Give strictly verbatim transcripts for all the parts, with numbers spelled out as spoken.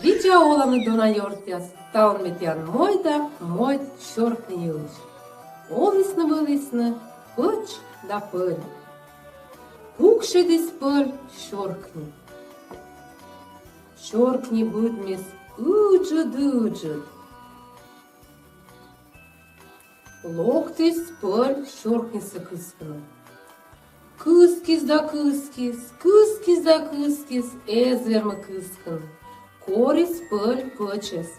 Видза оланныд, дона ёртъяс! Талун ме тіян мойда мойд сёркни йылысь. Олісны-вылісны пӧч да пӧль. Пуксьӧдіс пӧль сёркни. Сёркни быдмис ыджыд-ыджыд. Локтіс пӧль сёркнисӧ кыскыны. Кыскис да кыскис, кыскис да кыскис, эз вермы кыскыны. Корис пӧль пӧчӧс: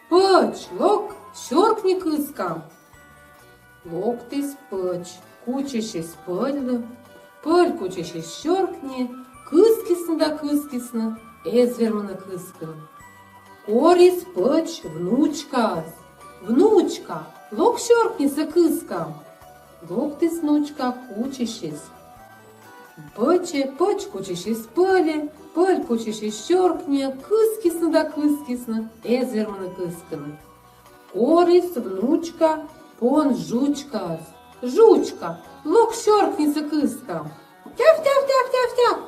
«Пӧч, лок, сёркни кыскам!» Локтіс пӧч, кучысис пӧльлы, пӧль кучысис сёркниӧ, кыскисны да кыскисны, эз вермыны кыскыны. Корис пӧч внучкаӧс: «Внучка, лок, сёркнисӧ кыскам!» Локтіс внучка, кучысис пӧчӧ, пӧч кучысис пӧльӧ, пӧль кучысис сёркниӧ, кыскисны да кыскисны, эз вермыны кыскыны. Корис внучка пон жучкаӧс: «Жучка, лок, сёркнисӧ кыскам!» «Тяф, тяф, тяф, тяф, тяф!»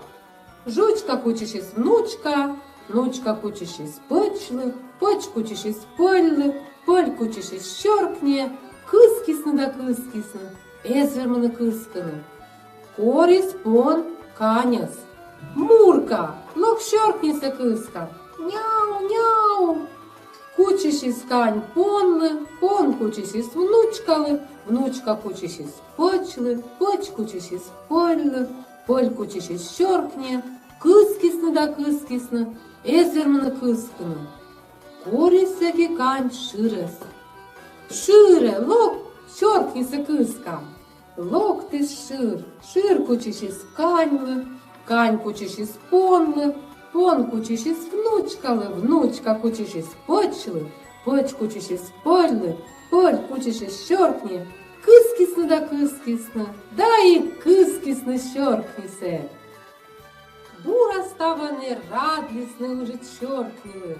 Жучка кучысис внучка, внучка кучысис пӧчлы, пӧч кучысис пӧльлы, пӧль кучысис сёркниӧ, кыскисны да кыскисны, эз вермыны кыскыны. Корис пон каньӧс: «Мурка, лок, сёркнисӧ кыскам!» «Няу, няу!» Кучысис кань понлы, пон кучысис внучкалы, внучка кучысис пӧчлы, пӧч кучысис пӧльлы, пӧль кучысис сёркниӧ, кыскисны да кыскисны, эз вермыны кыскыны. Корис сэки кань шырӧс: «Шырӧ, лок, сёркнисӧ кыскам!» Локтіс шыр, шыр кучысис каньлы, кань кучысис понлы, пон кучысис внучкалы, внучка кучысис пӧчлы, пӧч кучысис пӧльлы, пӧль кучысис сёркниӧ, кыскисны да кыскисны, да и кыскисны сёркнисӧ. Бура ставӧн радлісны ыджыд сёркнилы.